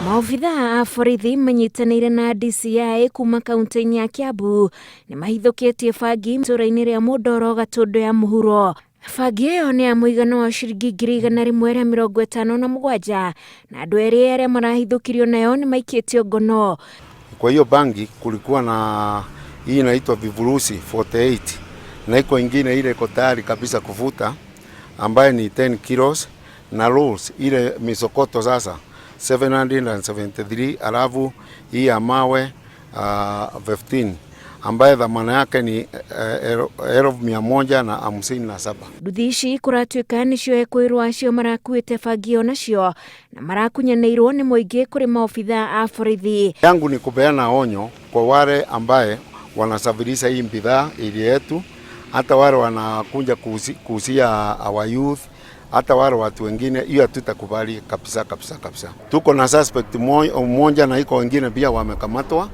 Maobithaa a borithi manyitanĩire na DCI kuma kaunti-inĩ ya Kiambu nĩ mahithũkĩtie bangi itũũra-inĩ rĩa Mũndoro Gatũndũ ya Mũhuro. Bangi ĩyo nĩ ya mũigana wa ciringi 157,000 na andũ erĩ arĩa marahithũkirio nayo nĩ maikĩtio ngono. Kwa hiyo bangi kulikuwa na hii inaitwa vivurusi 48 na iko ingine ile iko tayari kabisa kuvuta ambaye ni 10 kilos na rolls ile misokoto sasa 773, alafu hii ya mawe 15 ambaye dhamana yake ni 157,000. Nduthi ici kũratuĩka nĩcio ekwĩrwo acio marakuĩte bangi o nacio na marakunyanĩirwo nĩ mũingĩ kũrĩ maobithaa a borithi. Yangu ni kupeana onyo kwa wale ambaye wanasafirisha hii bidhaa ili yetu, hata wale wanakuja kuuzia our youth, hata wale watu wengine, hiyo hatutakubali kabisa kabisa kabisa. Tuko na suspect mmoja na iko wengine pia wamekamatwa,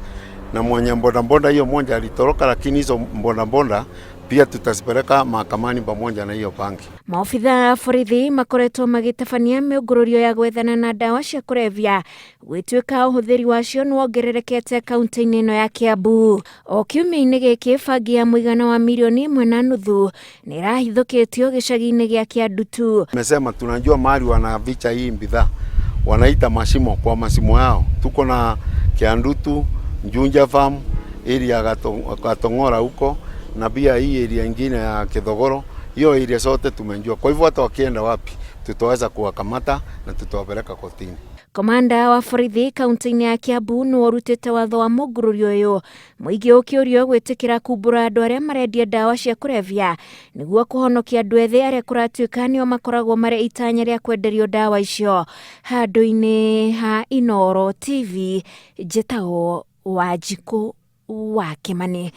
na mwenye bodaboda hiyo moja alitoroka, lakini hizo bodaboda pia tutazipeleka mahakamani pamoja na hiyo bangi. Maobithaa a borithi makoretwo magĩtabania mĩũngũrũrio ya gwethana na ndawa cia kũrebia gwĩtuĩka ũhũthĩri wacio nĩ wongererekete kaunti-inĩ ĩno ya Kiambu. O kiumia-inĩ gĩkĩ bangi ya mũigana wa 1.5 mirioni nĩ ĩrahithũkĩtio gĩcagi-inĩ gĩa Kĩandutu. Nimesema tunajua mahali wanaficha hii bidhaa, wanaita mashimo kwa mashimo yao. Tuko na Kiandutu, Njunja Farm, area ya Gatong'ora huko na pia hii area ingine ya Kithogoro. Hiyo area zote tumejua. Kwa hivyo hata wakienda wapi tutaweza kuwakamata na tutawapeleka kotini. Komanda wa borithi kaunti-inĩ ya Kiambu nĩwe ũrutĩte watho wa mũngũrũrio ũyũ mũingĩ ũkĩũrio gwĩtĩkĩra kumbũra andũ arĩa marendia ndawa cia kũrebia nĩguo kũhonokia andũ ethĩ arĩa kũratuĩka nĩo makoragwo marĩ itanya rĩa kwenderio ndawa icio. Handũ-inĩ ha Inooro TV, njĩtagwo Wanjikũ wa Kĩmani.